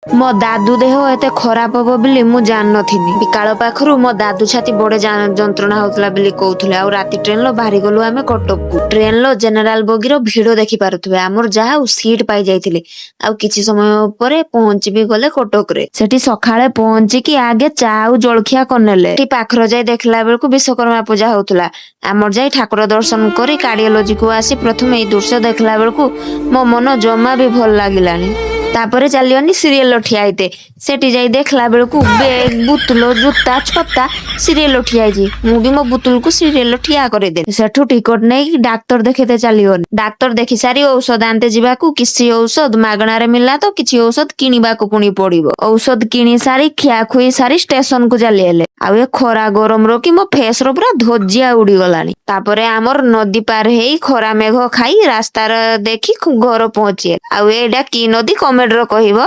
ମୋ ଦାଦୁ ଦେହ ଏତେ ଖରାପ ହବ ବୋଲି ମୁଁ ଜାଣିନଥିଲି। ବିକାଳ ପାଖରୁ ମୋ ଦାଦୁ ଛାତି ବଡେ ଯନ୍ତ୍ରଣା ହଉଥିଲା ବୋଲି କହୁଥିଲେ। ଆଉ ରାତି ଟ୍ରେନ ବାହାରି ଗଲୁ ଆମେ କଟକକୁ। ଟ୍ରେନ ର ଜେନେରାଲ ବଗିର ଭିଡ ଦେଖି ପାରୁଥିବେ। ଆମର ଯାହା ହଉ ସିଟ ପାଇ ଯାଇଥିଲେ। ଆଉ କିଛି ସମୟ ପରେ ପହଞ୍ଚି ବି ଗଲେ କଟକରେ। ସେଠି ସକାଳେ ପହଞ୍ଚିକି ଆଗେ ଚା ଆଉ ଜଳଖିଆ କରିନେଲେ। ସେଠି ପାଖରେ ଯାଇ ଦେଖିଲା ବେଳକୁ ବିଶ୍ୱକର୍ମା ପୂଜା ହଉଥିଲା। ଆମର ଯାଇ ଠାକୁର ଦର୍ଶନ କରି କାର୍ଡିଓଲୋଜିକୁ ଆସି ପ୍ରଥମେ ଏଇ ଦୃଶ୍ୟ ଦେଖିଲା ବେଳକୁ ମୋ ମନ ଜମା ବି ଭଲ ଲାଗିଲାନି। ତାପରେ ଚାଲିଗନି ସିରିଏଲ ଠିଆ ହେଇତେ। ସେଠି ଯାଇ ଦେଖିଲା ବେଳକୁ ବେଗ, ବୁତୁଲ, ଜୁତା, ଛତା ସିରିଏଲ ଠିଆ ହେଇଛି। ମୁଁ ବି ମୋ ବୁତୁଲକୁ ସିରିଏଲ ଠିଆ କରିଦେଲି। ସେଠୁ ଟିକଟ ନେଇକି ଡାକ୍ତର ଦେଖେଇତେ ଚାଲିଗଲି। ଡାକ୍ତର ଦେଖି ସାରି ଔଷଧ ଆଣିତେ ଯିବାକୁ କିଛି ଔଷଧ ମାଗଣାରେ ମିଳିଲା ତ କିଛି ଔଷଧ କିଣିବାକୁ ପୁଣି ପଡିବ। ଔଷଧ କିଣି ସାରି, ଖିଆ ଖୁଇ ସାରି ଷ୍ଟେସନ କୁ ଚାଲି ହେଲେ। ଆଉ ଏ ଖରା ଗରମର କି ମୋ ଫେସ ର ପୁରା ଧଜିଆ ଉଡିଗଲାଣି। ତାପରେ ଆମର ନଦୀ ପାର ହେଇ, ଖରା ମେଘ ଖାଇ, ରାସ୍ତାର ଦେଖି ଘର ପହଞ୍ଚି। ଆଉ ଏଇଟା କି ନଦୀ, କମେଣ୍ଟ ର କହିବ।